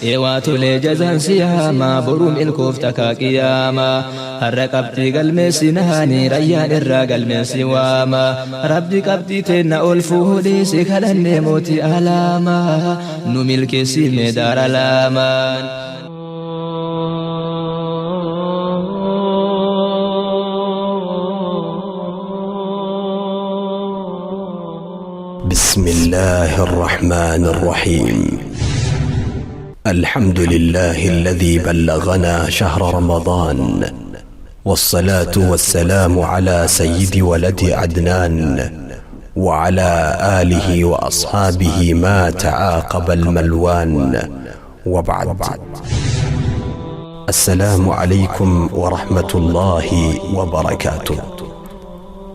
Eewaa tolee jazaan siyaamaa boruu milkoofta kaa qiyaamaa har'a qabxii galmeessinaani rayyaan irraa galmeensi waama rabbi qabxii teenna ol fuudhii si kadhannee mootii alaamaa nu milkeessi mee daara laamaan. بسم الله الرحمن الرحيم. الحمد لله الذي بلغنا شهر رمضان، والصلاة والسلام على سيد ولد عدنان وعلى آله وأصحابه ما تعاقب الملوان، وبعد. السلام عليكم ورحمة الله وبركاته.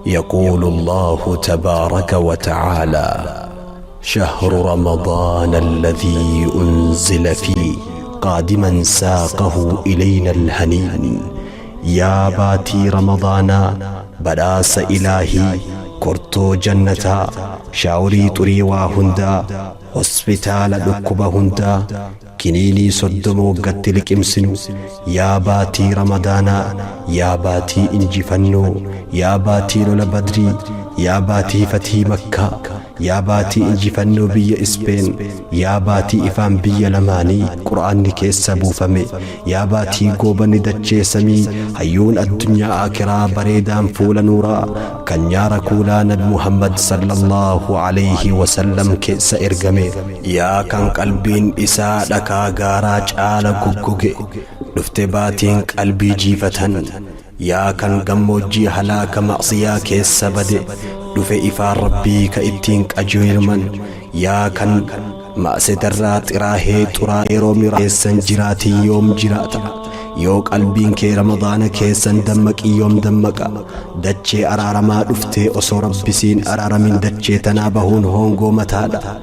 يقول الله تبارك وتعالى: شهر رمضان الذي أنزل فيه، قادما ساقه إلينا الهنين. Yaa baatii Ramadaanaa, badhaasa Ilaahii, kortoo jannataa, shaaworii xurii waa hundaa, hospitaala dhukkuba hundaa, kiniinii 30 waggatti liqimsinu. Yaa baatii Ramadaanaa, yaa baatii injifannoo, yaa baatii lola Badrii, yaa baatii fatii Makkaa, yaa baatii injifannoo biyya Ispeen, yaa baatii ifaan biyya lamaanii Qur'aanni keessa buufame, yaa baatii goobanni dachee samii, hayyuun addunyaa akiraa, bareedaan fuula nuuraa kan nyaara kuulaa Nabi Muhammad sallallahu alayhi wasallam keessa ergame, yaa kan qalbiin isaa dhakaa gaaraa caala goggoge, dhufte baatiin qalbii jiifatan. Yaa kan gammoojjii halaaka ma'siyaa keessa bade, dhufe ifaan Rabbii ka ittiin qajeelman. Yaa kan ma'setarraa xiraahee xuraa'ee roobni keessan jiraatii yoom jiraata? Yoo qalbiin kee Ramadaana keessan dammaqii yoom dammaqa? Dachee araaramaa dhuftee osoo Rabbisiin araaramin dachee tanaa bahuun hoongoo mataadha.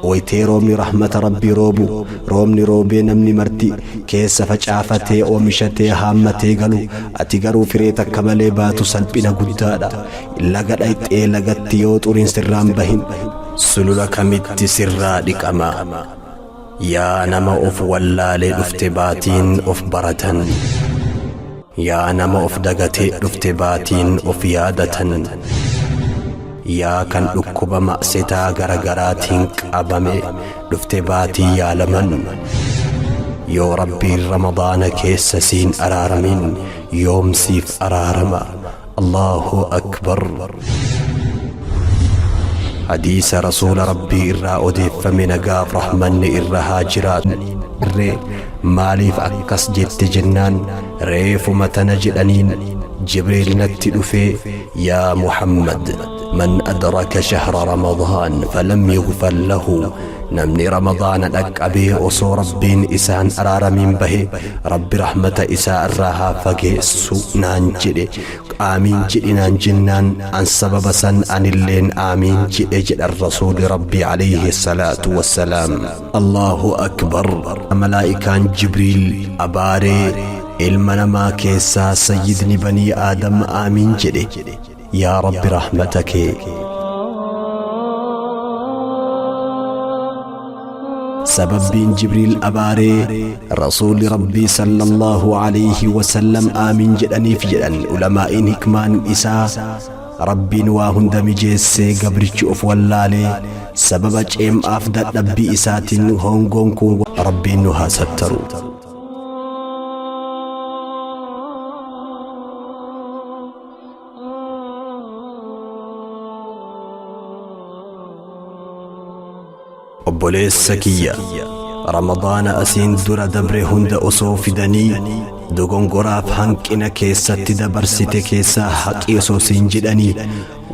Waytee roobni rahmata Rabbii roobu, roobni roobee namni marti keessa facaafatee, oomishatee, haammatee galu, ati garuu firee takka malee baatu salphina guddaadha. Laga dhayxee lagatti yoo xuriin sirraan bahin, sulula kamitti sirraa dhiqama? Yaa nama of wallaalee, dhufte baatiin of baratan. Yaa nama of dagatee, dhufte baatiin of yaadatan. Yaa kan dhukkuba ma'setaa garagaraatiin qabame, dhufte baatii yaalaman. Yoo Rabbiin Ramadaana keessa siin araaramin, yoom siif araarama? Allahu akbar. Hadiisa Rasuula Rabbii irraa odeeffame, nagaaf rahmanni irra haa jiraatu: "Irree maaliif akkas jette?" jennaan, "Reefuma tana," jedhaniin, "Jibriil natti dhufee, 'Yaa Muhammad, man adraka shahra Ramadaan falam yughfar lahu, namni Ramadaana dhaqqabee osoo Rabbiin isaan araaramiin bahe, Rabbi rahmata isaa irraa haa fageessu' naan jedhe. Aamiin jedhi naan jennaan, an sababa san anilleen aamiin jedhe," jedhan Rasuuli Rabbii alayhi salaatu wassalaam. Allahu akbar. Malaa'ikaan Jibriil abaaree ilma namaa keessaa sayyidni banii Aadam aamiin jedhe. Yaa Rabbi, rahmata kee. Sababbiin Jibriil abaaree Rasuulli Rabbii sallallahu alayhi wasallam aamiin jedhaniif, jedhan ulamaa'iin hikmaan isaa, Rabbiin waa hunda mijeessee gabrichi of wallaalee sababa ceem'aaf dadhabbii isaatiin hongoon kun. Rabbiin nu haa sattaru. Obboleessa kiyya, Ramadaana asiin dura dabre hunda osoo fidanii dogongoraaf hanqina keessatti dabarsite keessaa haqi osoo siin jedhanii,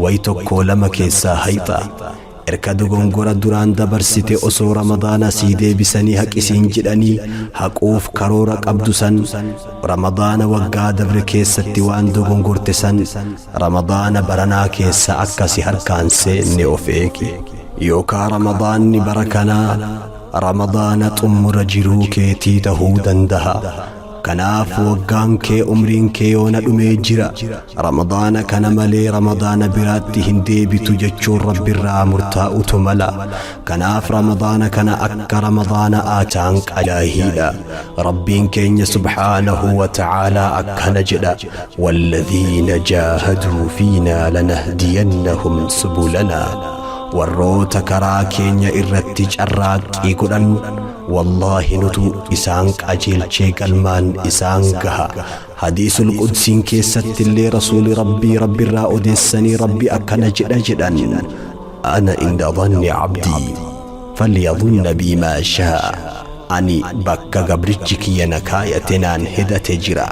way tokko lama keessaa hayxa. Erka dogongora duraan dabarsite osoo Ramadaana sii deebisanii haqi siin jedhanii haquuf karoora qabdu san, Ramadaana waggaa dabre keessatti waan dogongorte san Ramadaana baranaa keessa akkasi harkaan seenne of eegi. Yookaa Ramadaanni bara kanaa Ramadaana xumura jiruu keetii tahuu dandaha. Kanaaf waggaan kee, umriin kee yoona dhumee jira, Ramadaana kana malee Ramadaana biraatti hin deebitu jechuun Rabbirraa murtaa'utu mala. Kanaaf Ramadaana kana akka Ramadaana aataan qalaahiidha. Rabbiin keenya subhaanahu wa ta'aalaa akkana jedha: walladhiina jaahaduu fiinaa lanahdiyannahum subulanaa. Warroota karaa keenya irratti carraaqqii godhan, wallaahi nutu isaan qajeelchee galmaan isaan gaha. Hadiisul qudsiin keessatti illee Rasuuli Rabbii Rabbirraa odeessanii, Rabbi akkana jedha jedhan: ana inda dhanni abdii falyadhunna bii maa shaa. Ani bakka gabrichi kiyya na kaayate naan hedate jira,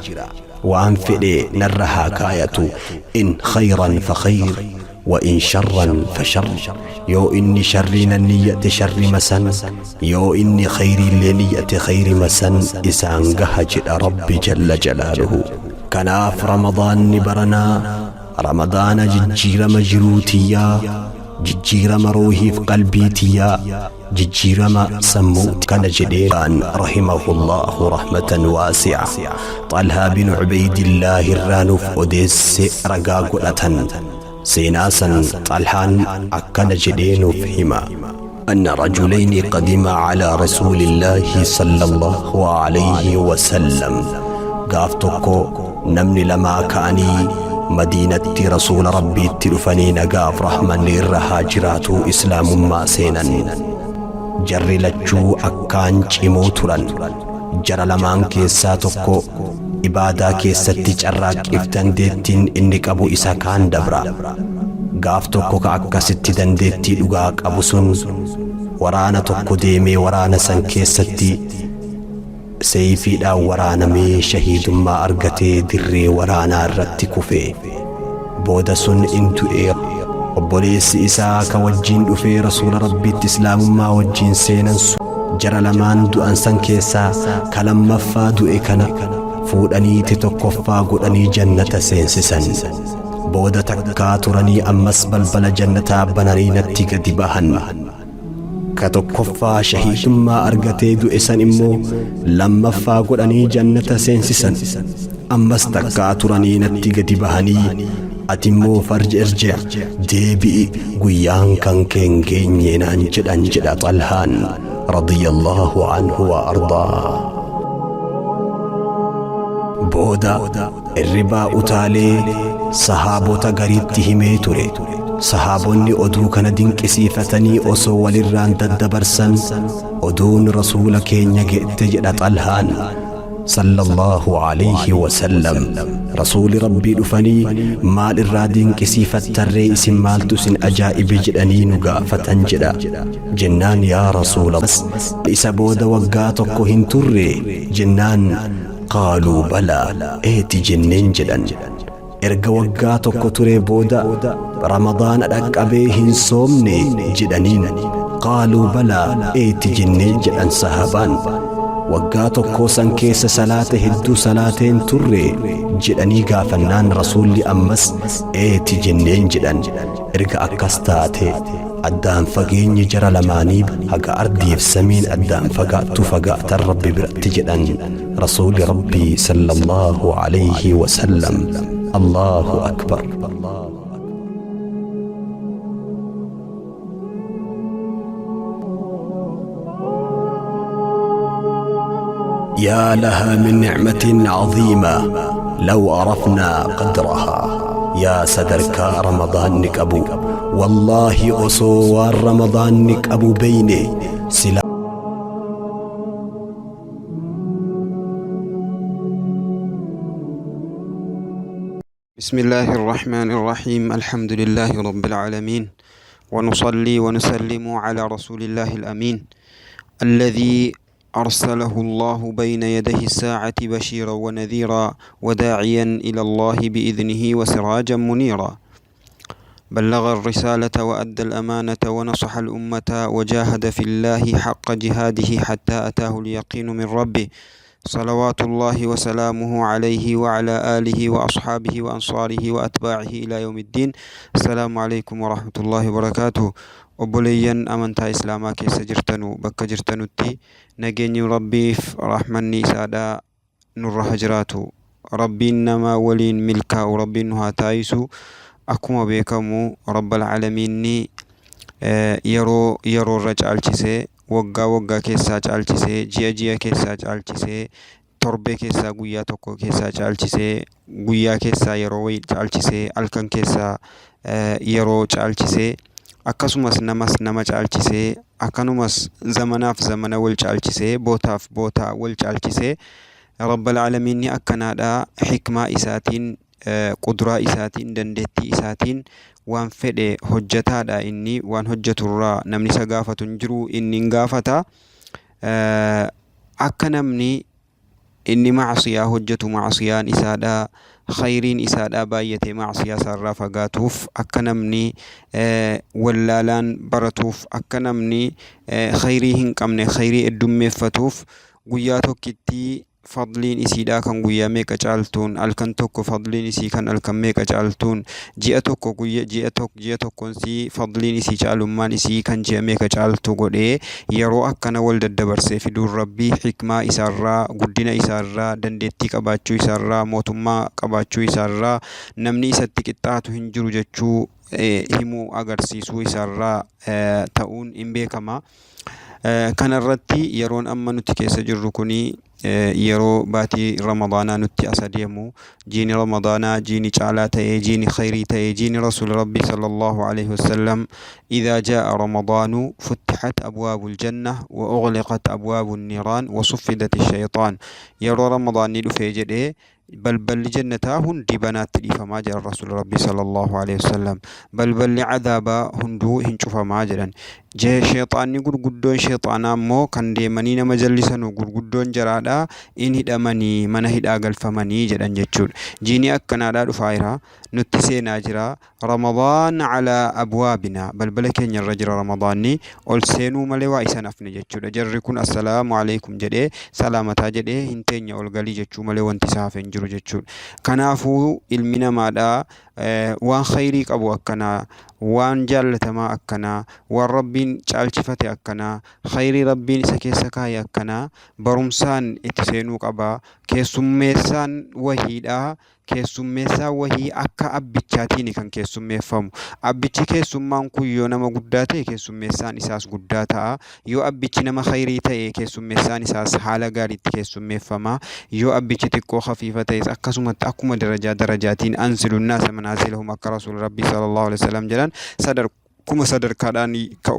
waan fedhe narra haa kaayatu. In khayran fa khayr wa in sharran fa shar. Yoo inni sharrii nan niyyate, sharrima san; yoo inni khayriillee niyyate, khayrima san isaan gaha jedha Rabbi jalla jalaaluhu. Kanaaf Ramadaanni baranaa Ramadaana jijjiirama jiruu tiyyaa, jijjiirama ruuhiif qalbii tiyyaa, jijjiirama sammuu kana jedheen. Rahimahullahu rahmatan waasi'a, Xalhaa bin Cubeydillaahi irraa nuuf odeesse. Ragaa godhatan seenaa san. Xalhaan akkana jedhee nuuf hima: أن رجلين قدما على رسول الله صلى الله عليه وسلم. Gaaf tokko namni lamaa ka'anii Madiinatti Rasuula Rabbiitti dhufanii, nagaaf rahmanni irra haa jiraatu, Islaamummaa seenan. Jarri lachuu akkaan cimoo turan. Jara lamaan keessaa tokko ibaadaa keessatti carraaqqiif dandeettiin inni qabu isa kaan dabra. Gaaf tokko ka akkasitti dandeettii dhugaa qabu sun waraana tokko deemee, waraana san keessatti seeyfiidhaan waraanamee, shahiidummaa argatee, dirree waraanaa irratti kufe. Booda sun in du'e. Obboleessi isaa ka wajjiin dhufee Rasuula Rabbiitti Islaamummaa wajjiin seenan sun, jara lamaan du'an san keessaa ka lammaffaa du'e kana fuudhaniiti tokkoffaa godhanii jannata seensisan. Booda takkaa turanii ammas balbala jannataa bananii natti gadi bahan. Ka tokkoffaa shahiidummaa argatee du'e san immoo lammaffaa godhanii jannata seensisan. Ammas takkaa turanii natti gadi bahanii, ati immoo farji irji' deebi'i, guyyaan kan kee hin geenye naan jedhan jedha Xalhaan radiyallahu anhu wa ardaa. Booda irribaa utaalee sahaabota gariitti himee ture. Sahaabonni oduu kana dinqisiifatanii osoo walirraan daddabarsan, oduun Rasuula keenya geette jedha Xalhaan sallallahu alayhi wasallam. Rasuuli Rabbii dhufanii, maal irraa dinqisiifattarree isin, maaltu isin ajaa'ibe jedhanii nu gaafatan jedha. Jennaan, yaa Rasuula, isa booda waggaa tokko hin turre jennaan, qaaluu balaa, eeti jenneen jedhan. Erga waggaa tokko ture booda Ramadaana dhaqqabee hin soomne jedhaniin. Qaaluu balaa, eeti jenneen jedhan sahabaan. Waggaa tokkoo san keessa salaata hedduu salaateen turre jedhanii gaafannaan, Rasuulli ammas eeti jenneen jedhan. Erga akkas taate, addaan fageenyi jara lamaanii haga ardiif samiin addaan fagaattu fagaatan Rabbi biratti jedhan Rasuuli Rabbii sallallahu alayhi wasallam. Allahu akbar. يا لها من نعمة عظيمة لو عرفنا قدرها. Yaa sadarkaa Ramadaanni qabu, wallaahi osoo waan Ramadaanni qabu beeyne sila بسم الله الرحمن الرحيم، الحمد لله رب العالمين، ونصلي ونسلم على رسول الله الأمين الذي أرسله الله بين يدي الساعة بشيرا ونذيرا وداعيا إلى الله بإذنه وسراجا منيرا. بلغ الرسالة وأدى الأمانة ونصح الأمة وجاهد في الله حق جهاده حتى أتاه اليقين من ربه. صلوات الله وسلامه عليه وعلى آله وأصحابه وأنصاره وأتباعه إلى يوم الدين. السلام عليكم ورحمة الله وبركاته. Obboleeyyan amantaa Islaamaa keessa jirtanu, bakka jirtanutti nageenyi Rabbiif rahmanni isaadha nurra haa jiraatu. Rabbiin nama waliin milkaa'u Rabbiin nu haa taasisu. Akkuma beekamu Rabbal Aalamiinni yeroo yeroorra caalchisee, waggaa waggaa keessaa caalchisee, ji'a ji'a keessaa caalchisee, torbee keessaa guyyaa tokko keessaa caalchisee, guyyaa keessaa yeroo wayii caalchisee, halkan keessaa yeroo caalchisee, akkasumas namas nama caalchisee, akkanumas zamanaaf zamana wal caalchisee, bootaaf bootaa wal caalchisee, Rabbal Aalamiinni akkanaadha. Hikmaa isaatiin, quduraa isaatiin, dandeettii isaatiin waan fedhe hojjetaadha. Inni waan hojjeturraa namni isa gaafatu hin jiru, inni hin gaafata. Akka namni inni macsiyaa hojjetu macsiyaan isaadha, khayriin isaadha baay'atee macsiyaa isaarraa fagaatuuf, akka namni wallaalaan baratuuf, akka namni khayrii hin qabne khayrii heddummeeffatuuf, guyyaa tokkitti fadliin isiidhaa kan guyyaa meeqa caaltuun, halkan tokko fadliin isii kan halkan meeqa caaltuun, ji'a tokko guyya ji'a tokko ji'a tokkoon sii fadliin isii caalummaan isii kan ji'a meeqa caaltu godhee yeroo akkana wal daddabarsee fiduun Rabbii hikmaa isaarraa, guddina isaarraa, dandeettii qabaachuu isaarraa, mootummaa qabaachuu isaarraa, namni isatti qixxaatu hin jiru jechuu himuu agarsiisuu isaarraa ta'uun hin beekama. Kanarratti yeroon amma nuti keessa jirru kuni yeroo baatii Ramadaanaa nutti as adeemu, jiini Ramadaanaa jiini caalaa ta'ee, jiini khayrii ta'ee, jiini Rasuula Rabbii sallallahu alaihi wasallam idhaa jaa'a Ramadaanu futtixat abwaabul janna wa ughliqat abwaabun niiraan wa suffidat shaytaan. Yeroo Ramadaanni dhufee jedhee balballi jannataa hundi banaatti dhiifamaa jedhan Rasuula Rabbii sallallahu alaihi wasallam. Balballi cadaabaa hunduu hin cufamaa jedhan. Sheexaanni gurguddoon sheexaanaa immoo kan deemanii nama jallisanu gurguddoon jaraadhaa in hidhamanii mana hidhaa galfamanii jedhan jechuudha. Jiini akkanaadhaa dhufaa jira. Nutti seenaa jira. Ramadaan calaa abwaabina, balbala keenya irra jira Ramadaanni, ol seenuu malee waa isa hin hafne jechuudha. Jarri kun assalaamu alaikum jedhee salaamataa jedhee hin teenya ol galii jechuu malee wanti isa hafe hin jiru jechuudha. Kanaafuu ilmi namaadhaa waan khayrii qabu akkanaa, waan jaallatamaa akkanaa, waan Rabbiin caalchifate akkanaa, khayrii Rabbiin isa keessa kaaye akkanaa barumsaan itti seenuu qaba. Keessummeessaan wahiidhaa, keessummeessaan wahii akka abbichaatiini kan keessummeeffamu. Abbichi keessummaan kun yoo nama guddaa ta'e keessummeessaan isaas guddaa ta'a. Yoo abbichi nama khayrii ta'e keessummeessaan isaas haala gaariitti keessummeeffama. Yoo abbichi xiqqoo khafiifa ta'es akkasumatti akkuma darajaa darajaatiin anzilunnaasa manaazilahum akka Rasuulli Rabbii sallallahu alaihi wasallam jedhan sadarkuma sadarkaadhaan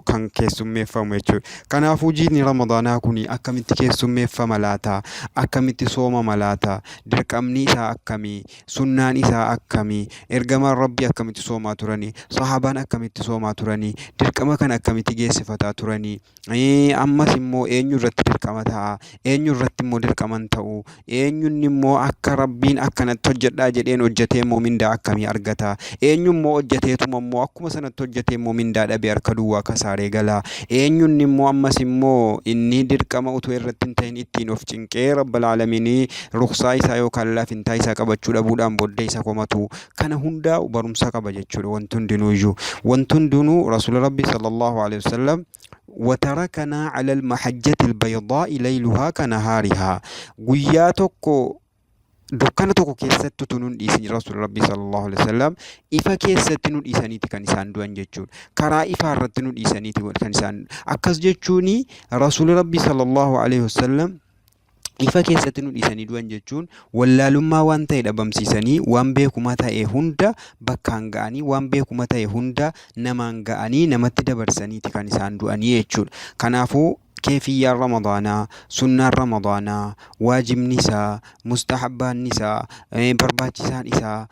kan keessummeeffamu jechuudha. Kanaafuu jiini Ramadaanaa kun akkamitti keessummeeffama laata? Akkamitti soomama laata? Dirqamni isaa akkamii? Sunnaan isaa akkamii? Ergamaan Rabbii akkamitti soomaa turanii? Sahaabaan akkamitti soomaa turanii? Dirqama kana akkamitti geessifataa turanii? Ammas immoo eenyu irratti dirqama ta'a? Eenyu irratti immoo dirqama hin ta'u? Eenyunni immoo akka Rabbiin akkanatti hojjedhaa jedheen hojjetee immoo mindaa akkamii argata? Eenyu immoo hojjeteetuma immoo akkuma sanatti hojjetee immoo mindaa dhabee harka duwwaa kasaaree gala? Eenyunni immoo ammas immoo inni dirqama utuu irratti hin ta'in ittiin of cinqee Rabbal Aalamiinii ruksaa isaa yookaan laafintaa isaa qabachuu dhabuudhaan booddee isa komatu? Kana hundaa barumsa qaba jechuudha wanti hundinuuyyuu. Wanti hundinuu Rasuula Rabbii sallallahu alaihi wasallam watarakanaa alal mahajjati albaydaa'i layluhaa kanahaarihaa, guyyaa tokko dukkana tokko keessatti utuu nun dhiisin Rasuul Rabbii sallallahu alaihi wasallam ifa keessatti nu dhiisaniiti kan isaan du'an jechuudha. Karaa ifaa irratti nu dhiisaniiti kan isaan, akkas jechuun Rasuul Rabbii sallallahu alaihi wasallam ifa keessatti nu dhiisanii du'an jechuun wallaalummaa waan ta'e dhabamsiisanii, waan beekuma ta'e hunda bakkaan ga'anii, waan beekuma ta'e hunda namaan ga'anii, namatti dabarsaniiti kan isaan du'anii jechuudha. Kanaafuu keefiyyaan Ramadaanaa, sunnaan Ramadaanaa, waajibni isaa, mustahabbaanni isaa, barbaachisaan isaa,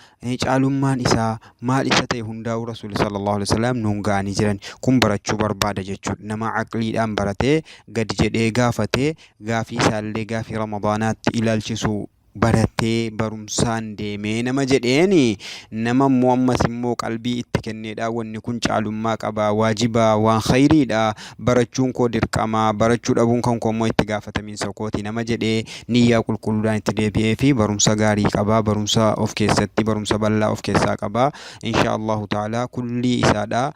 caalummaan isaa maal isa ta'e hundaa'uu Rasuulli sallallahu alaihi wasallam nuun ga'anii jiran. Kun barachuu barbaada jechuudha. Nama aqliidhaan baratee gadi jedhee gaafatee gaafii isaallee gaafii Ramadaanaatti ilaalchisu Baratee barumsaan deemee nama jedheen, nama immoo ammas immoo qalbii itti kenneedha, wanni kun caalummaa qaba, waajibaa, waan khayriidha, barachuun koo dirqama, barachuu dhabuun kan koo immoo itti gaafatamiinsa kooti nama jedhee niyyaa qulqulluudhaan itti deebi'ee fi barumsa gaarii qaba, barumsa of keessatti, barumsa bal'aa of keessaa qaba. Insha Allahu ta'ala kullii isaadha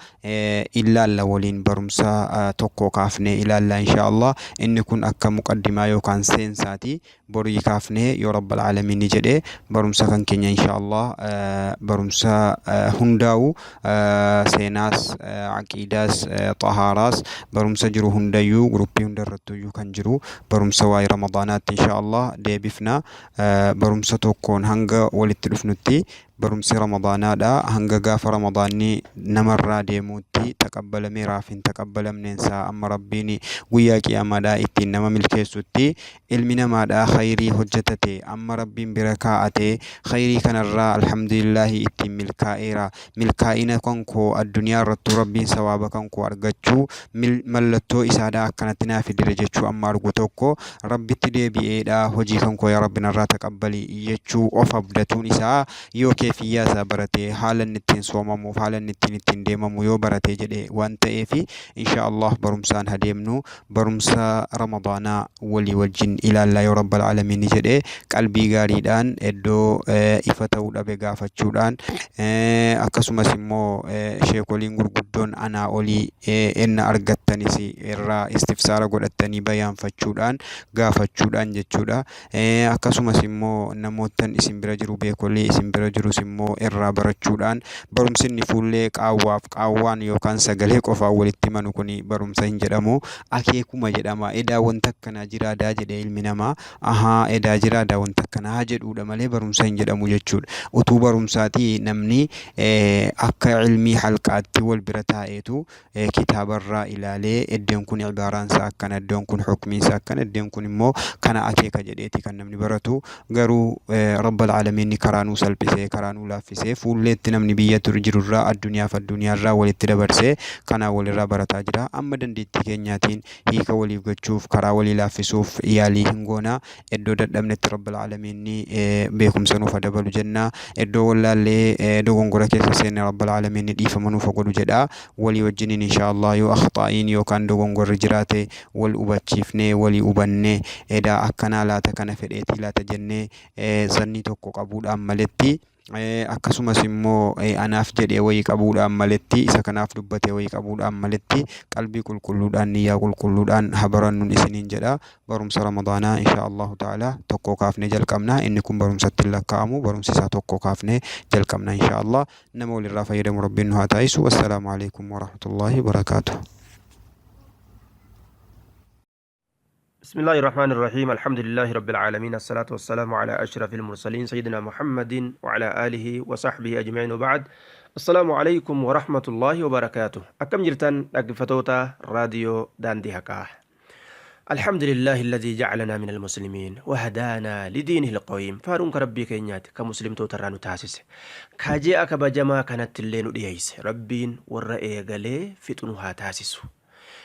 ilaalla, waliin barumsa tokko kaafnee ilaalla insha Allah. Inni kun akka muqaddimaa yookaan seensaati. Borii kaafnee yoo rabbal aalamiin ni jedhe barumsa kan keenya insha Allah, barumsa hundaa'u, seenaas, aqiidaas, xahaaraas, barumsa jiru hundayyuu, guruppii hundarrattuyyuu kan jiru barumsa waa'ee ramadaanaatti insha Allah deebifna. Barumsa tokkoon hanga walitti dhufnutti, barumsi ramadaanaadha hanga gaafa ramadaanni namarraa deemuutti taqabbalameeraaf hin taqabbalamneensaa, amma rabbiin guyyaa qiyaamaadhaa ittiin nama milkeessutti, ilmi namaadhaa khayrii hojjetate amma rabbiin bira kaa'ate, khayrii kanarraa alhamdulillaahi ittiin milkaa'eera, milkaa'ina kan koo addunyaa irrattuu rabbiin sawaaba kan koo argachuu mallattoo isaadhaa akkanatti naa fidire jechuu amma argu tokko rabbitti deebi'eedha, hojii kan koo yaa rabbi narraa taqabbali jechuu of abdatuun isaa, yoo keefiyyaa isaa barate, haala inni ittiin soomamuuf haala inni ittiin deemamu yoo barate jedhe waan ta'eef, insha Allah barumsaan hadeemnu. Barumsa ramadaanaa walii wajjin ilaallaa yoo rabbal aalamiin jedhe, qalbii gaariidhaan, iddoo ifa ta'uu dhabe gaafachuudhaan, akkasumas immoo sheekoliin gurguddoon anaa olii enna argattanis irraa istifsaara godhattanii bayaanfachuudhaan gaafachuudhaan jechuudha. Akkasumas immoo namoottan isin bira jiru, beekolee isin bira jirus immoo irraa barachuudhaan. Barumsi inni fuullee qaawwaaf qaawwaan yookaan sagalee qofaan walitti himanu kun barumsa hin jedhamu, akeekuma jedhama. Edaa wanta akkanaa jiraadaa jedhee ilmi namaa, ahaa, edaa jiraadaa wanta akkanaa haa jedhuudha malee barumsa hin jedhamu jechuudha. Utuu barumsaatii namni akka ilmii halqaatti wal bira taa'eetu kitaabarraa ilaalee, iddoon kun ibaaraan isaa akkana, iddoon kun hukmiin isaa akkana, iddoon kun immoo kana akeeka jedheeti kan namni baratu. Garuu rabbal aalamiin karaa nuu salphisee, karaa nuu laaffisee, fuulleetti namni biyya jirurraa addunyaaf addunyaarraa walitti dabarsee kanaa walirraa barataa jira. Amma dandeettii keenyaatiin hiika waliif gochuuf, karaa walii laaffisuuf yaalii hin goona. Iddoo dadhabnetti rabbal aalamiin beekumsa nuuf dabalu jenna. Iddoo wallaallee dogongora keessa seenne rabbal aalamiin dhiifama nuuf godhu jedha. Walii wajjiniin insha Allah yoo akhtaa'iin yookaan dogongorri jiraate wal hubachiifnee, walii hubannee, edaa akkanaa laata, kana fedheetii laata jennee zannii tokko qabuudhaan maletti, akkasumas immoo anaaf jedhee wayii qabuudhaan maletti, isa kanaaf dubbatee wayii qabuudhaan maletti, qalbii qulqulluudhaan, niyyaa qulqulluudhaan habarannuun isiniin jedha. Barumsa ramadaanaa insha Allahu ta'ala tokko kaafnee jalqabna. Inni kun barumsatti hin lakkaa'amu, barumsi isaa tokko kaafnee jalqabna insha Allah. Nama walirraa fayyadamu rabbiin nu haa taasisu. Wassalaamu alaikum warahmatullahi wabarakaatuh. بسم الله الرحمن الرحيم، الحمد لله رب العالمين، الصلاة والسلام على أشرف المرسلين سيدنا محمد وعلى آله وصحبه أجمعين، وبعد، السلام عليكم ورحمة الله وبركاته. أكم جرتن dhaggeeffattoota راديو داندي هكا؟ الحمد لله الذي جعلنا من المسلمين وهدانا لدينه القويم. Faaruun rabbii keenyaati ka muslimtoota irraa nu taasise, ka ji'a kabajamaa kanatti illee nu dhiyeeyse. Rabbiin warra eegalee fixu nu haa taasisu.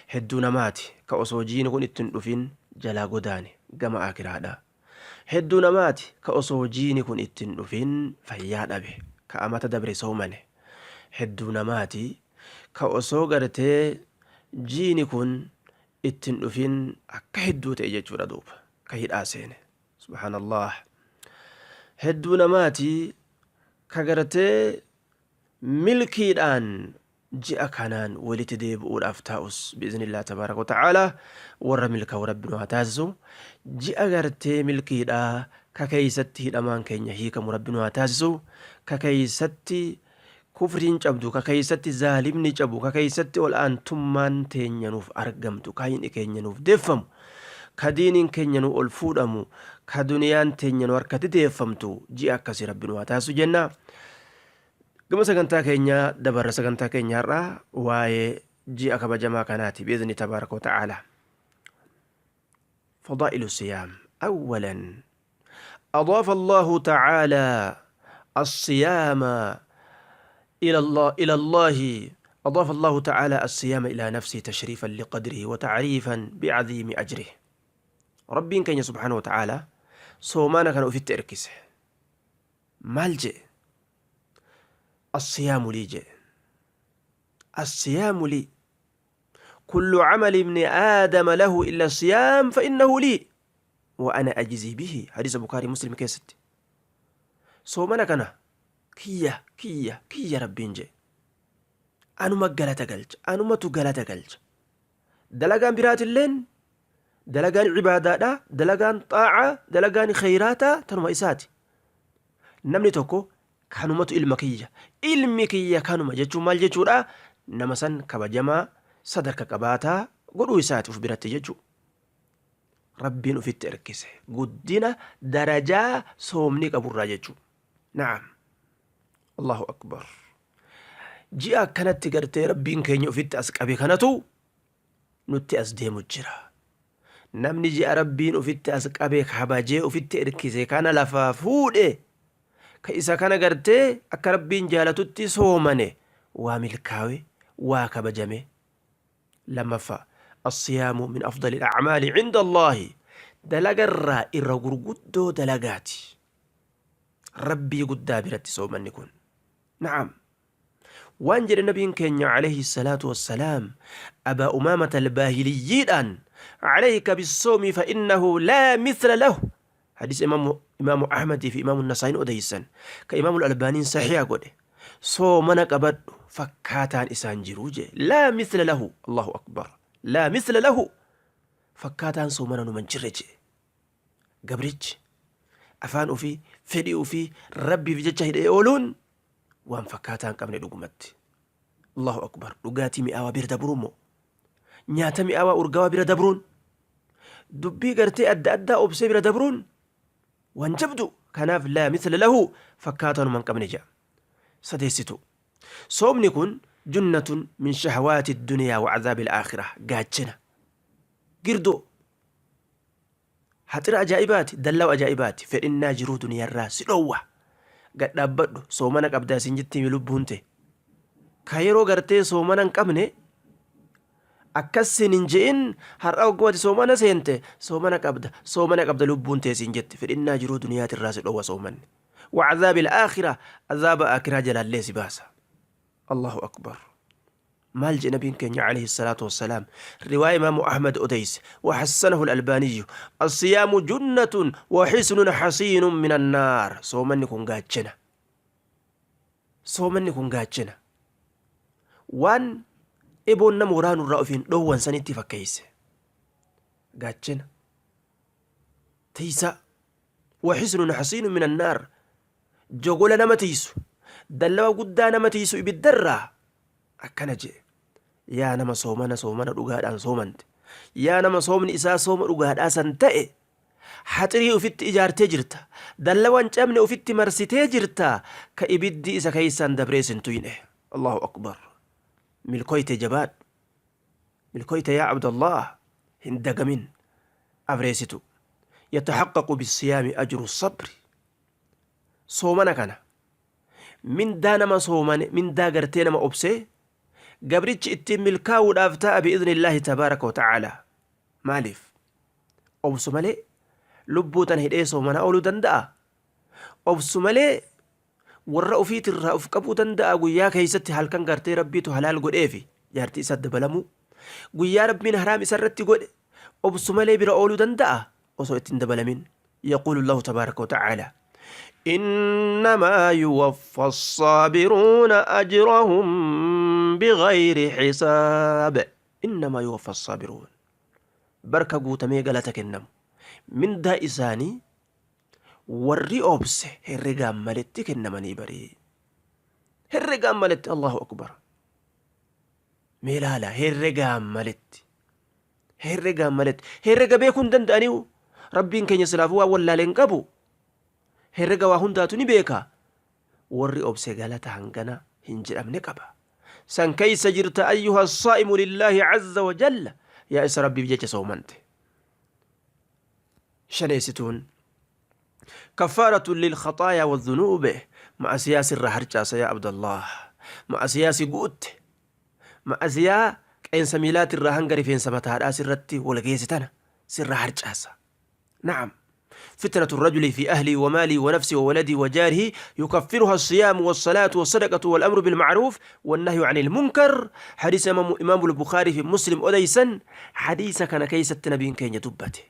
Hedduu namaati ka osoo jiini kun itti hin dhufin jalaa godaane gama aakiraadha. Hedduu namaati ka osoo jiini kun itti hin dhufin fayyaa dhabe, ka amata dabre soomane. Hedduu namaati ka osoo gartee jiini kun itti hin dhufin akka hedduu ta'e jechuudha duuba ka hidhaa seene. Subhaanallah, hedduu namaati ka gartee milkiidhaan ji'a kanaan walitti deebi'uudhaaf taa'us, bi'iznillah tabaaraka wa ta'aalaa. Warra milkaa'u rabbi nu haa taasisu. Ji'a gartee milkiidhaa ka keeysatti hidhamaan keenya hiikamu rabbi nu haa taasisu, ka keeysatti kufriin cabdu, ka keeysatti zaalimni cabu, ka keeysatti ol aantummaan teenya nuuf argamtu, ka hayni keenya nuuf deeffamu, ka diiniin keenya nu ol fuudhamu, ka duniyaan teenya nu harkatti deeffamtu, ji'a akkasii rabbi nu haa taasisu jenna. Gama sagantaa keenyaa dabarra. Sagantaa keenya har'aa waa'ee ji'a kabajamaa kanaati bi'izni tabaaraka wa ta'aala. فضائل الصيام. أولا، أضاف الله تعالى الصيام إلى الله، إلى الله أضاف الله تعالى الصيام إلى نفسه تشريفا لقدره وتعريفا بعظيم أجره. ربين كين سبحانه وتعالى Soomaana kana ufitti erkise. Maal je'e? Assiyaamu lii je'e. Assiyaamu lii. Kullu camali ibni aadama lahu illa siyaam fa innahu lii wa ana ajzii bihi. Hadiisa Bukaarii Muslim keessatti. Soomana kana kiyya kiyya kiyya Rabbiin je'e. Anuma galata galcha. Anumatu galata galcha. Dalagaan biraatilleen dalagaan ibaadaadha, dalagaan xaa'aa, dalagaan kheyraataa tanuma isaati. Namni tokko kanumatu ilma kiyya, ilmi kiyya kanuma jechuun maal jechuudha? Nama san kabajamaa sadarka qabaataa godhuu isaati uf biratti jechuu. Rabbiin ufitti erkise guddina darajaa soomni qaburraa jechuu. Na'am. Allahu akbar. Ji'a akkanatti gartee Rabbiin keenya ufitti as qabe kanatu nutti as deemu jira. Namni ji'a Rabbiin ufitti as qabe kabajee ufitti erkise kana lafaa fuudhe ka isa kana gartee akka Rabbiin jaalatutti soomane waa milkaawe waa kabajame. Lammaffaa, Assiyaamu min afdalil a'maali cinda Allaahi, dalagarraa irra gurguddoo dalagaati. Rabbii guddaa biratti soomanni kun. Na'am. Waan jedhe nabiin keenya alayhi salaatu wassalaam Abaa Umaamata al-Baahiliyyiidhaan alayka bissoomi fa innahu laa mithla lahu. Hadiisa imaamu Ahmadii fi imaamu Nasaa'iin odeysan ka imaamu Albaaniin sahiha godhe. Soomana qabadhu fakkaataan isaan jiru jee. Laa mithla lahu. Allahu akbar. Laa mithla lahu. Fakkaataan soomana numa hin jirre jee. Gabrichi afaan ufii fedhii ufii Rabbiif jecha hidhee ooluun waan fakkaataa hin qabne dhugumatti. Allahu akbar. Dhugaatii mi'aawaa bira dabruun moo? Nyaata mi'aawaa urgaawaa bira dabruun? Dubbii gartee adda addaa obsee bira dabruun waan jabdu. Kanaaf laa mithla lahu fakkaataa numa hin qabne jedha. Sadeessitu. Soomni kun junnatun min shahawaati duniyaa wa azaabil aakhirah gaachena. Girdoo. Haxira ajaa'ibaati, dallaw ajaa'ibaati, fedhinnaa jiruu duniyarraa si dhoowwa. Gad dhaabbadhu, soomana qabdaa siin jettiimi lubbuun tee. Ka yeroo gartee soomana hin qabne akkas siin hin je'in har'a hogguu ati soomana seente soomana qabda, soomana qabda lubbuun tee siin jetti. Fedhinnaa jiruu duniyaatirraa si dhoowwa soomanni. Wa azaabil aakhira, azaaba aakiraa jalaallee si baasa. Allahu akbar. Maal jedhe nabiin keenya alayhi salaatu wassalaam riwaaya imaamu Ahmad odeyse wa hassanahu al-albaaniyyu assiyaamu junnatun wa hisnun hasiinun min annaar. Soomanni kun gaachena, soomanni kun gaachena waan eboon nama waraanu irraa ofiin dhoowwan sanitti fakkeeyse. Gaachena tiisa wa hisnun hasiinun min annaar, jogola nama tiisu, dallawa guddaa nama tiisu ibiddarraa. Akkana je'e, yaa nama soomana soomana dhugaadhaan soomante, yaa nama soomni isaa sooma dhugaadhaa san ta'e, haxirii ufitti ijaartee jirta, dallawa hin cabne ufitti marsitee jirta ka ibiddi isa keeysaan dabree sin tuyne. Allahu akbar. Milkoyte, jabaadhu, milkoyte yaa abdallah, hin dagamin. Afreesitu, yatahaqqaqu bisiyaami ajru sabri. Soomana kana mindaa nama soomane, mindaa gartee nama obsee gabrichi ittiin milkaa'uudhaaf ta'a bi'iznillaahi tabaaraka wa ta'aalaa. Maaliif obsu malee lubbuu tana hidhee soomanaa ooluu danda'a? Obsu malee warra ofiitirraa of qabuu danda'a? Guyyaa keessatti halkan gartee Rabbiitu halaal godheefi jaartii isaa dabalamuu, guyyaa Rabbiin haraam isarratti godhe obsu malee bira ooluu danda'a osoo ittiin dabalamin? Yaquulu Allahu tabaaraka wa ta'aalaa innamaa yuwaffa as-saabiruuna ajrahum bighayri hisaab. Innamaa yuwaffa as-saabiruun, barka guutamee galata kennamu mindaa isaanii warri obse herregaan maletti kennamanii barii, herregaan maletti. Allahu akbar. Mee laala, herregaan maletti, herregaan maletti. Herrega beekuu hin danda'aniihu. Rabbiin keenya silaafuu waan wallaale hin qabu, herrega waa hundaatu ni beeka. Warri obse galata hangana hin jedhamne qaba. San keeysa jirta ayyuha saa'imu lillaahi azza wa jalla, yaa isa Rabbiif jecha soomante. Shaneessituun, kaffaaratun lil khaxaayaa wadhunuube, ma'asiyaa sirraa harcaasa. Yaa abdallah, ma'asiyaa si guutte, ma'asiyaa qeensa miilaatirraa hanga rifeensa mataadhaa sirratti wal geesse tana sirraa harcaasa. Na'am. فتنة الرجل في أهلي ومالي ونفسي وولدي وجاره يكفرها الصيام والصلاة والصدقة والأمر بالمعروف والنهي عن المنكر. حديث إمام البخاري في مسلم أديسا. حديث كان كيست نبي كين يدبته.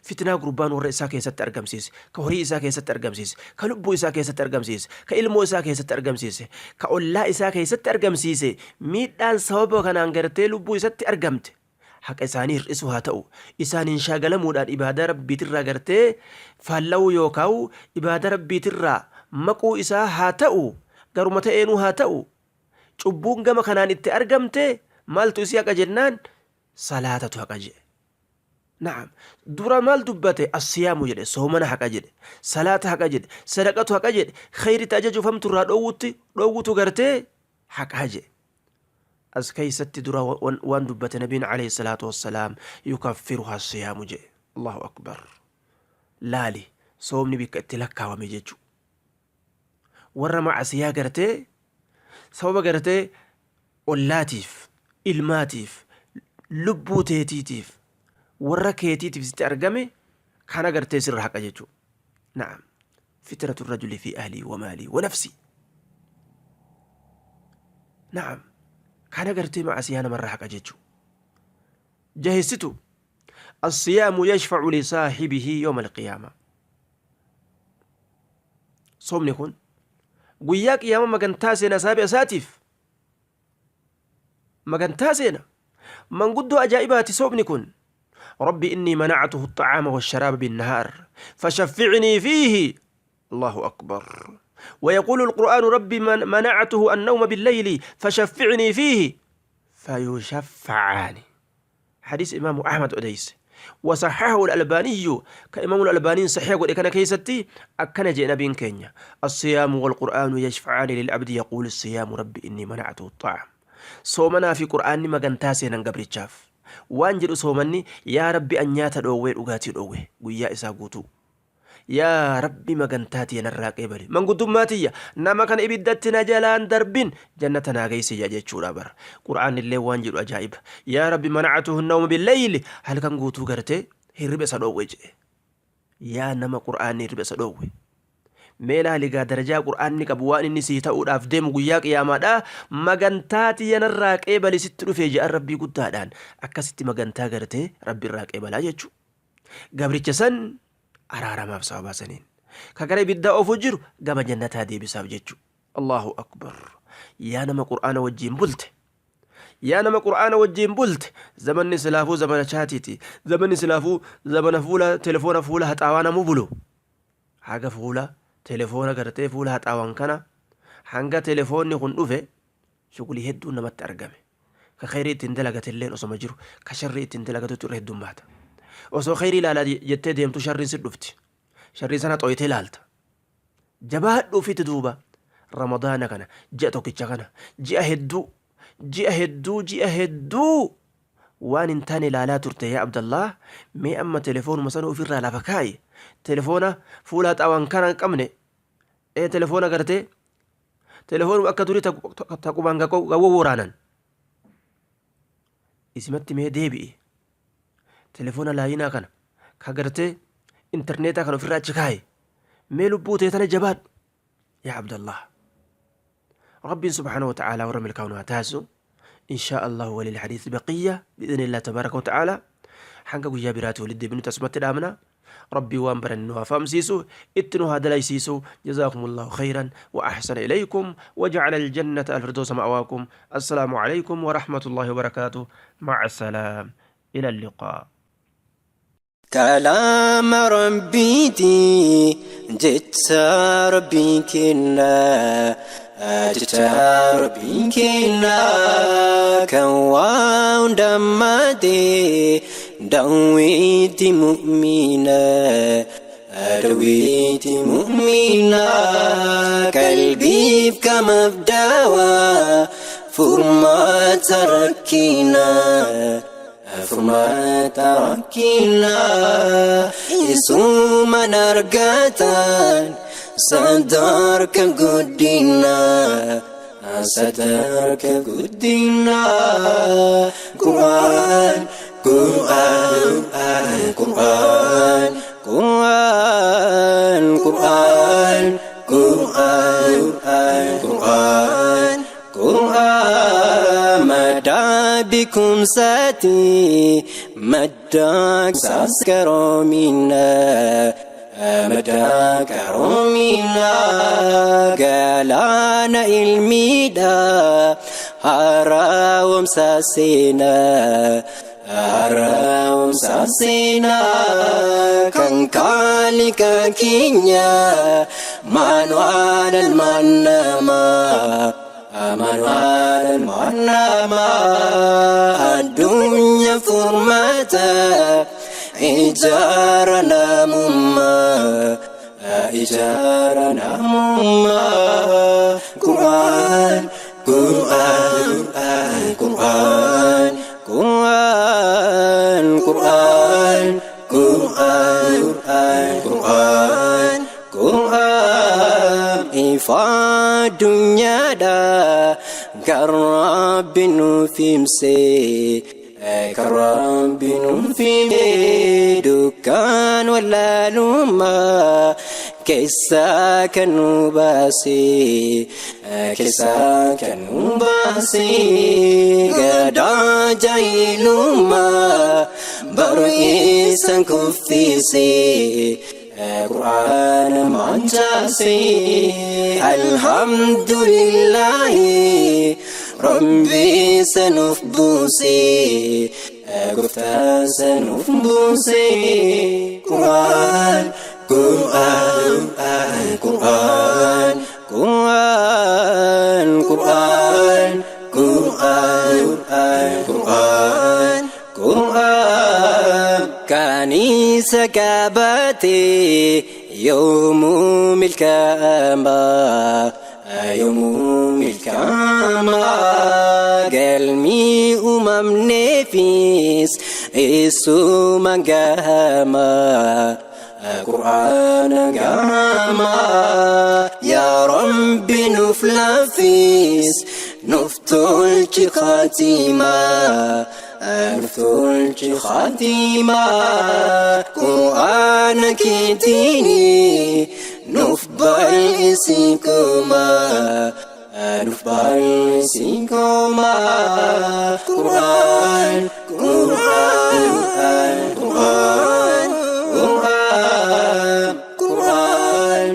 Fitnaa gurbaan warra isaa keessatti argamsiise, ka horii isaa keessatti argamsiise, ka lubbuu isaa keessatti argamsiise, ka ilmoo isaa keessatti argamsiise, ka ollaa isaa keessatti argamsiise, miidhaan sababa kanaan gartee lubbuu isatti argamte, haqa isaanii hir'isuu haa ta'u, isaaniin shaagalamuudhaan ibaadaa rabbiitirraa gartee faalla'uu yookaan ibaadaa rabbiitirraa maquu isaa haa ta'u, garuma ta'eenuu haa ta'u, cubbuun gama kanaan itti argamte maaltu isii haqa jennaan salaatatu haqa jedhe. Na'am. Dura maal dubbate? Assiyaamu jedhe, soomana haqa jedhe, salaata haqa jedhe, sadaqatu haqa jedhe, khayritti ajajuufamtu irraa dhoowwutti dhoowwutu gartee haqaa jedhe. As keeysatti dura waan dubbate nabiin alayhi salaatu wassalaam yukaffiruhaa siyaamu jedhe. Allahu akbar. Laali, soomni bikka itti lakkaawame jechu. Warra macasiyaa gartee sababa gartee ollaatiif, ilmaatiif, lubbuu teetiitiif, warra keetiitiif sitti argame kana gartee sirra haqa jechuudha. Na'am. Fitratu rajuli fi ahlii wa maalii wa nafsi. Na'am. Kana gartee macasiyaa namarra haqa jechuudha. Jahessitu. الصيام يشفع لصاحبه يوم القيامة. Soomni kun guyyaa qiyaama magantaa seena saabi isaatiif. Magantaa seena. Manguddoo ajaa'ibaati soomni kun. ربي إني منعته الطعام والشراب بالنهار فشفعني فيه. الله أكبر. ويقول القرآن ربي من منعته النوم بالليل فشفعني فيه، فيشفعان. حديث إمام أحمد أديس وصححه الألباني، كإمام الألباني صحيح يقول كان كيستي أكن جئنا بين كينيا. الصيام والقرآن يشفعان للعبد. يقول الصيام ربي إني منعته الطعام. صومنا في قرآن ما قنتاسي نقبر waan jedhu soomanni: yaa rabbi, an nyaata dhoowwee, dhugaatii dhoowwe guyyaa isaa guutuu, yaa rabbi, magantaa tiyya narraa qeebali, manguddummaa tiyya nama kana ibiddatti na jalaan darbin, jannata naa geessi jechuudha bara. Qur'aan illee waan jedhu ajaa'iba: yaa rabbi, manacatuhu nawma billeyli, halkan guutuu gartee hirriba isa dhoowwe jedhe. Yaa nama qur'aanni hirriba isa dhoowwe, mee laaligaa darajaa qur'aanni qabu, waan inni sii ta'uudhaaf deemu guyyaa qiyaamaadha. Magantaa tiyya narraa qeebali sitti dhufee jedhan rabbii guddaadhaan. Akkasitti magantaa gartee rabbi irraa qeebalaa jechuu, gabricha san araaramaaf sababaa saniin ka gara ibiddaa ofu jiru gama jannataa deebisaaf jechuu. Allahu akbar. Yaa nama qur'aana wajjiin bulte, yaa nama qur'aana wajjiin bulte, zamanni silaafuu zamana chaatiiti, zamanni silaafuu zamana fuula telefoona fuula haxaawaa namu bulu. Haga fuula telefoona gartee fuula haxaawan kana, hanga telefoonni kun dhufe shughulii hedduun namatti argame. Ka khayrii ittiin dalagatilleen osoma jiru, ka sharrii ittiin dalagatutu irra heddummaata. Osoo khayrii ilaalaa jettee deemtu sharriin si dhufti, sharrii sana xooyitee ilaalta. Jabaadhu ofitti. Duuba ramadaana kana, ji'a tokkicha kana, ji'a hedduu, ji'a hedduu, ji'a hedduu waan hin taane ilaalaa turte. Yaa Abdallah, mee amma telefoonuma sana ofirraa lafa kaa'i. Telefoona fuula haxaawan kana hin qabne, ee telefoona gartee telefoonuma akka durii taqubaan gawwa waraanan isimatti mee deebi'i. Telefoona laayinaa kana ka gartee intarneetaa kana ofirraa achi kaa'i. Mee lubbuu tee tana jabaadhu, yaa Abdallah. Rabbiin subhaanahu wa ta'aalaa warra milkaa'u haa taasisu. إن شاء الله وللحديث بقية بإذن الله تبارك وتعالى. Hanga guyyaa biraati walitti deebinu tasumatti dhaamna. Rabbii waan baranne nu haa fahamsiisu, itti nu haa dalaysiisu. جزاكم الله خيرا وأحسن إليكم وجعل الجنة الفردوس مأواكم. السلام عليكم ورحمة الله وبركاته. مع السلام، إلى اللقاء. Kalaama rabbiiti, jecha rabbii kennaa, jecha rabbii kennaa, kan waa hundammaate, daawwitti mu'mina, daawwitti mu'mina, qalbiif kamaaf daawaa, furmaata rakkinaa, furmaata rakkinaa, isuman argatan sadarka guddinaa, sadarka guddinaa. Qur'aan, Qur'aan, Qur'aan, Qur'aan. Beekumsaati madda qaroominaa. Madda qaroominaa galaana ilmiidha haaraawamsa seenaa. Haaraawamsa seenaa kan kaaliqa keenya maanu'aan ilmaan namaa. Amanu'aan ilmaan namaa addunyaa furmaata. Ijaara namummaa, ijaara namummaa. Qur'aan, Qur'aan, Qur'aan, Qur'aan, Qur'aan, Qur'aan, Qur'aan, Qur'aan. Ifa addunyaadha kan Rabbi nuuf himsee. Kan Rabbi nuuf hime dukkan wallaalummaa keessaa kan nu baase, keessaa kan nu baase, gadaa jaahilummaa barreessan kuffise, Qur'aana mancaase. Alhamdulillahi Rabbi sanuuf buuse, gooftaan sanuuf buuse. Qur'aan, Qur'aan, Qur'aan, Qur'aan, Qur'aan, Qur'aan, Qur'aan, Qur'aan. Kan isa qabate yoomuu milkaa'ama, yoomuu milkaa'ama. Galmi uumamneefis isuma gahama, Qur'aana gahama. Yaa Rabbi nuuf laafis, nuuf tolchi khatimaa, nuuf tolchi khatimaa. Qur'aana keetiini nuuf bal'isi kumaa, nuuf bal'isi kumaa. Qur'aan, Qur'aan, Qur'aan, Qur'aan, Qur'aan,